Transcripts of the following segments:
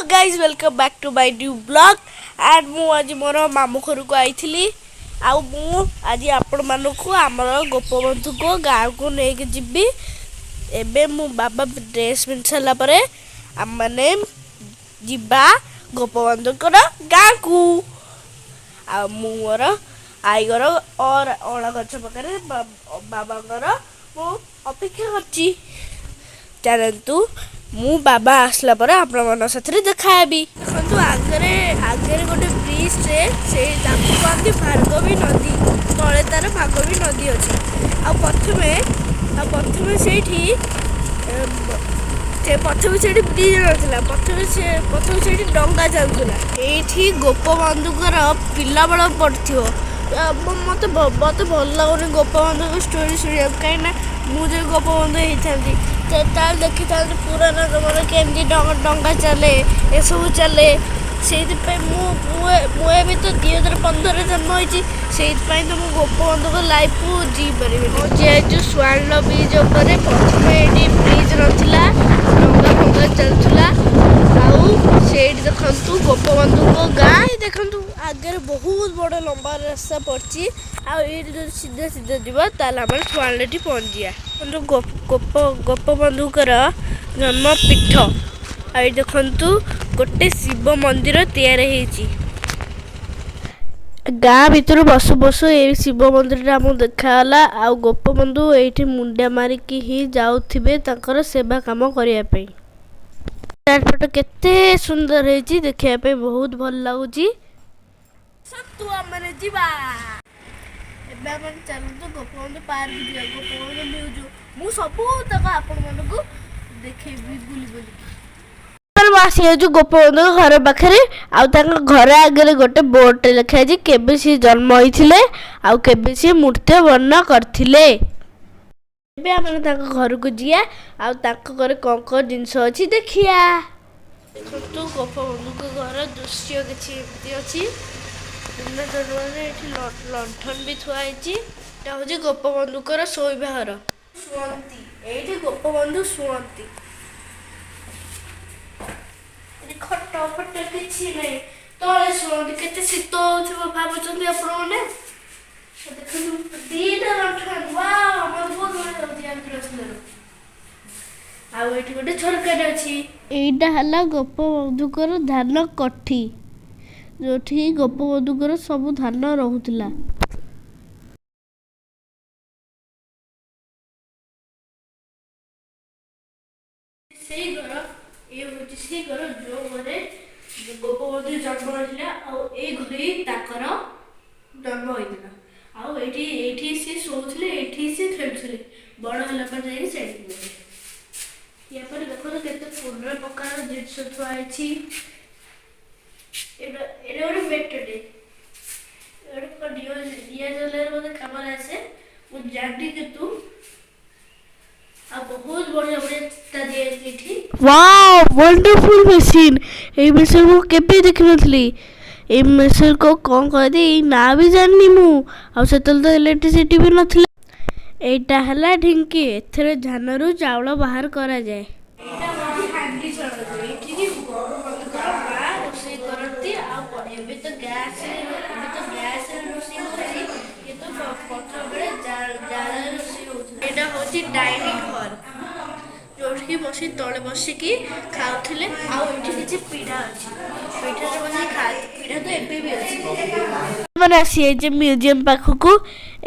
Guys, welcome back to my new vlog and ମୁଁ ଆଜି ମୋର ମାମୁଁ ଘରକୁ ଆଇଥିଲି ଆଉ ମୁଁ ଆଜି ଆପଣମାନଙ୍କୁ ଆମର ଗୋପବନ୍ଧୁଙ୍କ ଗାଁକୁ ନେଇକି ଯିବି। ଏବେ ମୁଁ ବାବା ଡ୍ରେସ୍ ପିନ୍ଧି ସାରିଲା ପରେ ଆମମାନେ ଯିବା ଗୋପବନ୍ଧୁଙ୍କର ଗାଁକୁ। ଆଉ ମୁଁ ମୋର ଆଈଘର ଅଁଳା ଗଛ ପାଖରେ ବାବାଙ୍କର ମୁଁ ଅପେକ୍ଷା କରିଛି। ଚାଲନ୍ତୁ, ମୁଁ ବାବା ଆସିଲା ପରେ ଆପଣମାନଙ୍କ ସାଥିରେ ଦେଖାହେବି। ଦେଖନ୍ତୁ, ଆଗରେ ଗୋଟେ ବ୍ରିଜରେ ସେଇ ତାକୁ କହନ୍ତି ଭାର୍ଗବୀ ନଦୀ। ତଳେ ତାର ଭାର୍ଗବୀ ନଦୀ ଅଛି। ଆଉ ପ୍ରଥମେ ସେଇଠି ସେ ପ୍ରଥମେ ସେଇଠି ବ୍ରିଜ ନଥିଲା। ପ୍ରଥମେ ସେଇଠି ଡଙ୍ଗା ଚାଲୁଥିଲା। ଏଇଠି ଗୋପବନ୍ଧୁଙ୍କର ପିଲାବେଳ ପଡ଼ିଥିବ। ମତେ ଭଲ ଲାଗୁନି ଗୋପବନ୍ଧୁଙ୍କ ଷ୍ଟୋରି ଶୁଣିବାକୁ, କାହିଁକିନା ମୁଁ ଯଦି ଗୋପବନ୍ଧୁ ହେଇଥାନ୍ତି ତାହେଲେ ଦେଖିଥାନ୍ତି ପୁରାଣ ଜମାନାରେ କେମିତି ଡଙ୍ଗା ଚାଲେ, ଏସବୁ ଚାଲେ। ସେଇଥିପାଇଁ ମୁଁ ମୁଁ ମୁଁ ଏବେ ତ 2015ରେ ଜନ୍ମ ହେଇଛି, ସେଇଥିପାଇଁ ତ ମୁଁ ଗୋପବନ୍ଧୁଙ୍କ ଲାଇଫକୁ ଜିଇ ପାରିବିନି। ମୁଁ ଯେହେତୁ ସୁଆଣ୍ଡ ବ୍ରିଜ ଉପରେ, ପ୍ରଥମେ ଏଇଠି ବ୍ରିଜ ନଥିଲା, ଡଙ୍ଗା ଫଙ୍ଗା ଚାଲୁଥିଲା। ଆଉ ସେଇଠି ଦେଖନ୍ତୁ ଗୋପବନ୍ଧୁଙ୍କ ଗାଁ। ଦେଖନ୍ତୁ, ଆଗରେ ବହୁତ ବଡ଼ ଲମ୍ବା ରାସ୍ତା ପଡ଼ିଛି। ଆଉ ଏଇଠି ଯଦି ସିଧା ସିଧା ଯିବା, ତାହେଲେ ଆମେ ସୁଆଣ୍ଡଠି ପହଞ୍ଚିଯିବା। ଦେଖନ୍ତୁ, ଗୋପବନ୍ଧୁଙ୍କର ଜନ୍ମ ପୀଠ। ଆଉ ଏଇଠି ଦେଖନ୍ତୁ, ଗୋଟେ ଶିବ ମନ୍ଦିର ତିଆରି ହେଇଛି। ଗାଁ ଭିତରୁ ବସୁ ବସୁ ଏଇ ଶିବ ମନ୍ଦିରଟା ଆମକୁ ଦେଖାଗଲା। ଆଉ ଗୋପବନ୍ଧୁ ଏଇଠି ମୁଣ୍ଡିଆ ମାରିକି ହିଁ ଯାଉଥିବେ ତାଙ୍କର ସେବା କାମ କରିବା ପାଇଁ। ଚାରିପଟ କେତେ ସୁନ୍ଦର ହେଇଛି, ଦେଖିବା ପାଇଁ ବହୁତ ଭଲ ଲାଗୁଛି। ସତୁ ଆମେ ଯିବା। ଏବେ ଆମେ ଚାଲନ୍ତୁ ଗୋପବନ୍ଧୁ ପାର୍କ ଯିବା, ଗୋପବନ୍ଧୁ ମ୍ୟୁଜିୟମ। ମୁଁ ସବୁ ତକ ଆପଣମାନଙ୍କୁ ଦେଖେଇବି ବୁଲି ବୁଲିକି। ମୁଁ ଆସିଯାଉଛୁ ଗୋପବନ୍ଧୁଙ୍କ ଘର ପାଖରେ। ଆଉ ତାଙ୍କ ଘର ଆଗରେ ଗୋଟେ ବୋର୍ଡଟେ ଲେଖା ହେଇଛି, କେବେ ସିଏ ଜନ୍ମ ହେଇଥିଲେ ଆଉ କେବେ ସିଏ ମୃତ୍ୟୁବରଣ କରିଥିଲେ। ଏବେ ଆମେ ତାଙ୍କ ଘରକୁ ଯିବା ଆଉ ତାଙ୍କ ଘରେ କ'ଣ କ'ଣ ଜିନିଷ ଅଛି ଦେଖିବା। ଦେଖନ୍ତୁ, ଗୋପବନ୍ଧୁଙ୍କ ଘର ଦୃଶ୍ୟ କିଛି ଏମିତି ଅଛି। ଦିନ ଜନ୍ମରେ ଏଠି ଲଣ୍ଠନ ବି ଥୁଆ ହେଇଛି। ଏଇଟା ହେଉଛି ଗୋପବନ୍ଧୁଙ୍କର ଶୋଇବା ଘର। ଶୁଅନ୍ତି ଏଇଠି, ଗୋପବନ୍ଧୁ ଶୁଅନ୍ତି ଏଠି। ଖଟ ଫଟ କିଛି ନାହିଁ, ତଳେ ଶୁଅନ୍ତି। କେତେ ଶୀତ ହଉଥିବ ଭାବୁଛନ୍ତି ଆପଣମାନେ? ଦେଖନ୍ତୁ, ଦିଟା ଲଣ୍ଠନ। ୱାଓ, ମତେ ବହୁତ ବଢିଆ ଲାଗୁଛି ୟା ଭିତରେ ବସିଲାରୁ। ଆଉ ଏଇଠି ଗୋଟେ ଝରକାଟେ ଅଛି। ଏଇଟା ହେଲା ଗୋପବନ୍ଧୁଙ୍କର ଧାନ କଠି, ଯୋଉଠି ଗୋପବନ୍ଧୁଙ୍କର ସବୁ ଧାନ ରହୁଥିଲା। ସେଇ ଘର, ଇଏ ହଉଛି ସେଇ ଘର ଯୋଉ ଘରେ ଗୋପବନ୍ଧୁ ଜନ୍ମ ହୋଇଥିଲା। ଆଉ ଏଇ ଘରେ ହିଁ ତାଙ୍କର ଜନ୍ମ ହୋଇଥିଲା। ଆଉ ଏଇଠି ସିଏ ଶୋଉଥିଲେ, ଏଇଠି ସିଏ ଖେଳୁଥିଲେ। ବଡ଼ ହେଲା ପରେ ଯାଇକି ସେଇଠି ଗଲେ। ୟା ପରେ ଦେଖନ୍ତୁ, କେତେ ପୁରୁଣା ପ୍ରକାର ଜିନିଷ ଥୁଆ ହେଇଛି। ଏଇଟା ଗୋଟେ ମେଟୋଟେ। ଏଇଟା କଣ ନିଆଁ ଜଳାଇବାରେ ବୋଧେ କାମରେ ଆସେ, ମୁଁ ଜାଣିନି କିନ୍ତୁ। ଆଉ ବହୁତ ବଢିଆ ବଢିଆ ଚିତା ଦିଆଯାଇଛି ଏଠି। Wow, wonderful machine! ଏଇ ମେସିନ୍ ମୁଁ କେବେ ଦେଖିନଥିଲି। ଏଇ ମେସିନ୍କୁ କ'ଣ କହନ୍ତି, ଏଇ ନାଁ ବି ଜାଣିନି ମୁଁ। ଆଉ ସେତେବେଳେ ତ ଇଲେକ୍ଟ୍ରିସିଟି ବି ନଥିଲା। ଏଇଟା ହେଲା ଢିଙ୍କି। ଏଥିରେ ଧାନରୁ ଚାଉଳ ବାହାର କରାଯାଏ। ଏଇଟା ହେଉଛି ହାଣ୍ଡିଶାଳ, ଏଇଠିକି ଗୋପବନ୍ଧୁଙ୍କର ମା ରୋଷେଇ କରନ୍ତି। ଆଉ ଏବେ ତ ଗ୍ୟାସରେ ରୋଷେଇ ହଉଛି, କିନ୍ତୁ ପତ୍ର ବେଳେ ଜାଳରେ ରୋଷେଇ ହଉଥିଲା। ଏଇଟା ହେଉଛି ଡାଇନିଂ ହଲ୍, ଯୋଉଠିକି ବସି ତଳେ ବସିକି ଖାଉଥିଲେ। ଆଉ ଏଇଠି କିଛି ପିଢା ଅଛି, ପିଢାରେ ବସିକି ଖାଆନ୍ତି। ପିଢା ତ ଏବେ ବି ଅଛି। ମାନେ ଆସିଯାଇଛି ମ୍ୟୁଜିୟମ ପାଖକୁ।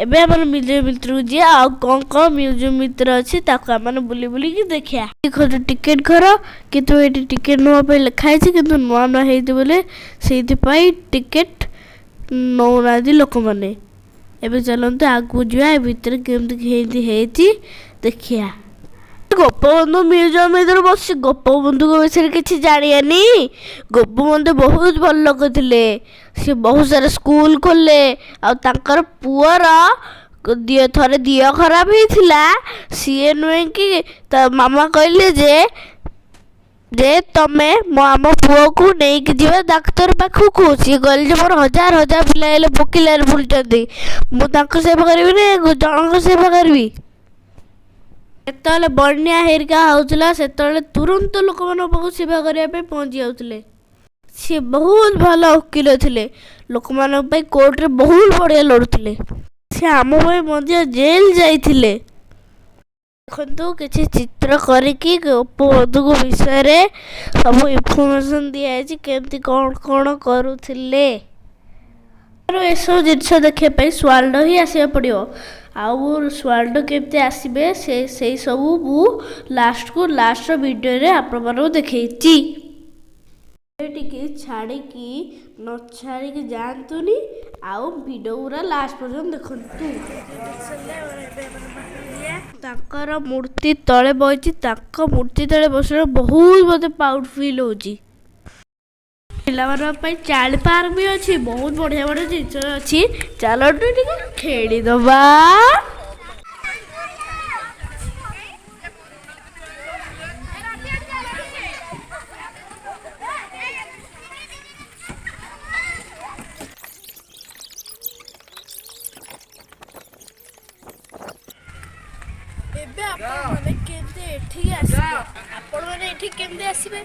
ଏବେ ଆମର ମ୍ୟୁଜିୟମ ଭିତରକୁ ଯିବା ଆଉ କ'ଣ କ'ଣ ମ୍ୟୁଜିୟମ ଭିତରେ ଅଛି, ତାକୁ ଆମେ ବୁଲି ବୁଲିକି ଦେଖିବା। ଦେଖନ୍ତୁ, ଟିକେଟ ଘର, କିନ୍ତୁ ଏଇଠି ଟିକେଟ ନେବା ପାଇଁ ଲେଖା ହେଇଛି, କିନ୍ତୁ ନୂଆ ନୂଆ ହେଇଛି ବୋଲି ସେଇଥିପାଇଁ ଟିକେଟ ନଉନାହାନ୍ତି ଲୋକମାନେ। ଏବେ ଚାଲନ୍ତୁ ଆଗକୁ ଯିବା, ଏ ଭିତରେ କେମିତି କେମିତି ହେଇଛି ଦେଖିବା। ଗୋପବନ୍ଧୁ ମ୍ୟୁଜିୟମ ଭିତରେ ବସି ଗୋପବନ୍ଧୁଙ୍କ ବିଷୟରେ କିଛି ଜାଣିବାନି? ଗୋପବନ୍ଧୁ ବହୁତ ଭଲ ଲୋକ ଥିଲେ। ସେ ବହୁତ ସାରା ସ୍କୁଲ ଖୋଲିଲେ। ଆଉ ତାଙ୍କର ପୁଅର ଥରେ ଦିହ ଖରାପ ହେଇଥିଲା। ସିଏ ନୁହେଁ କି ତା ମାମା କହିଲେ ଯେ ତମେ ମୋ ଆମ ପୁଅକୁ ନେଇକି ଯିବା ଡାକ୍ତର ପାଖକୁ। ସିଏ କହିଲେ ଯେ ମୋର ହଜାର ହଜାର ପିଲା ହେଲେ ଭୋକିଲାରେ ବୁଲୁଛନ୍ତି, ମୁଁ ତାଙ୍କ ସେବା କରିବିନି, ଜଣଙ୍କ ସେବା କରିବି? ଯେତେବେଳେ ବନ୍ୟା ହେରିକା ହେଉଥିଲା, ସେତେବେଳେ ତୁରନ୍ତ ଲୋକମାନଙ୍କ ପାଖକୁ ସେବା କରିବା ପାଇଁ ପହଞ୍ଚି ଯାଉଥିଲେ। ସିଏ ବହୁତ ଭଲ ଓକିଲ ଥିଲେ। ଲୋକମାନଙ୍କ ପାଇଁ କୋର୍ଟରେ ବହୁତ ବଢ଼ିଆ ଲଢ଼ୁଥିଲେ। ସେ ଆମ ପାଇଁ ମଧ୍ୟ ଜେଲ୍ ଯାଇଥିଲେ। ଦେଖନ୍ତୁ, କିଛି ଚିତ୍ର କରିକି ଗୋପବନ୍ଧୁଙ୍କ ବିଷୟରେ ସବୁ ଇନଫର୍ମେସନ୍ ଦିଆଯାଇଛି, କେମିତି କ'ଣ କ'ଣ କରୁଥିଲେ। ଏସବୁ ଜିନିଷ ଦେଖିବା ପାଇଁ ସୁଆଣ୍ଡୋ ହିଁ ଆସିବାକୁ ପଡ଼ିବ। ଆଉ ସୁଆଣ୍ଡୋ କେମିତି ଆସିବେ, ସେ ସେଇ ସବୁ ମୁଁ ଲାଷ୍ଟକୁ ଲାଷ୍ଟର ଭିଡ଼ିଓରେ ଆପଣମାନଙ୍କୁ ଦେଖେଇଛି। ଟିକେ ଛାଡ଼ିକି ନ ଛାଡ଼ିକି ଯାଆନ୍ତୁନି ଆଉ ଭିଡ଼ିଓ ଗୁଡ଼ା ଲାଷ୍ଟ ପର୍ଯ୍ୟନ୍ତ ଦେଖନ୍ତୁ। ତାଙ୍କର ମୂର୍ତ୍ତି ତଳେ ବଇଛି। ତାଙ୍କ ମୂର୍ତ୍ତି ତଳେ ବସିଲେ ବହୁତ ମୋତେ ପ୍ରାଉଡ଼ ଫିଲ୍ ହେଉଛି। ପିଲାମାନଙ୍କ ପାଇଁ ଚାଇଲ୍ଡ ପାର୍କ ବି ଅଛି। ବହୁତ ବଢ଼ିଆ ବଢ଼ିଆ ଜିନିଷ ଅଛି। ଚାଲନ୍ତୁ ଟିକେ ଖେଳିଦେବା। ଏବେ ଆପଣମାନେ କେମିତି ଏଠିକି ଆସିବେ? ଆପଣମାନେ ଏଠି କେମିତି ଆସିବେ?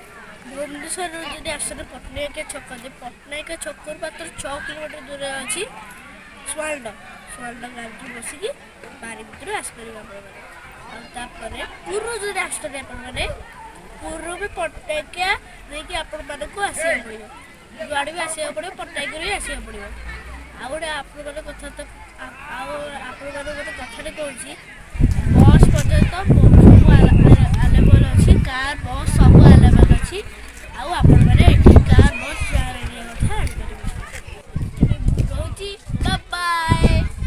ଭୁବନେଶ୍ୱରରୁ ଯଦି ଆସୁଛନ୍ତି, ପଟ୍ଟନାୟକ ଛକ ଦେଇ, ପଟ୍ଟନାୟକ ଛକରୁ ମାତ୍ର 6 କିଲୋମିଟର ଦୂରରେ ଅଛି ସୁଆଣ୍ଡୋ। ସୁଆଣ୍ଡୋ ଗାଡ଼ିରେ ବସିକି ବାରି ଭିତରୁ ଆସିପାରିବେ ଆପଣମାନେ। ଆଉ ତାପରେ ପୁରୀରୁ ଯଦି ଆସୁଛନ୍ତି ଆପଣମାନେ, ପୁରୀରୁ ବି ପଟ୍ଟନାୟକିଆ ଦେଇକି ଆପଣମାନଙ୍କୁ ଆସିବାକୁ ପଡ଼ିବ। ଯୁଆଡ଼େ ବି ଆସିବାକୁ ପଡ଼ିବ, ପଟ୍ଟନାୟକରୁ ହିଁ ଆସିବାକୁ ପଡ଼ିବ। ଆଉ ଗୋଟେ ଆପଣମାନଙ୍କ କଥା ତ, ଆଉ ଆପଣମାନଙ୍କୁ ଗୋଟେ କଥାଟେ କହୁଛି। ବସ୍ ପର୍ଯ୍ୟନ୍ତ ସବୁ ଆଭେଲେବଲ୍ ଅଛି। କାର୍, ବସ୍ ସବୁ ଆଭେଲେବଲ୍ ଅଛି।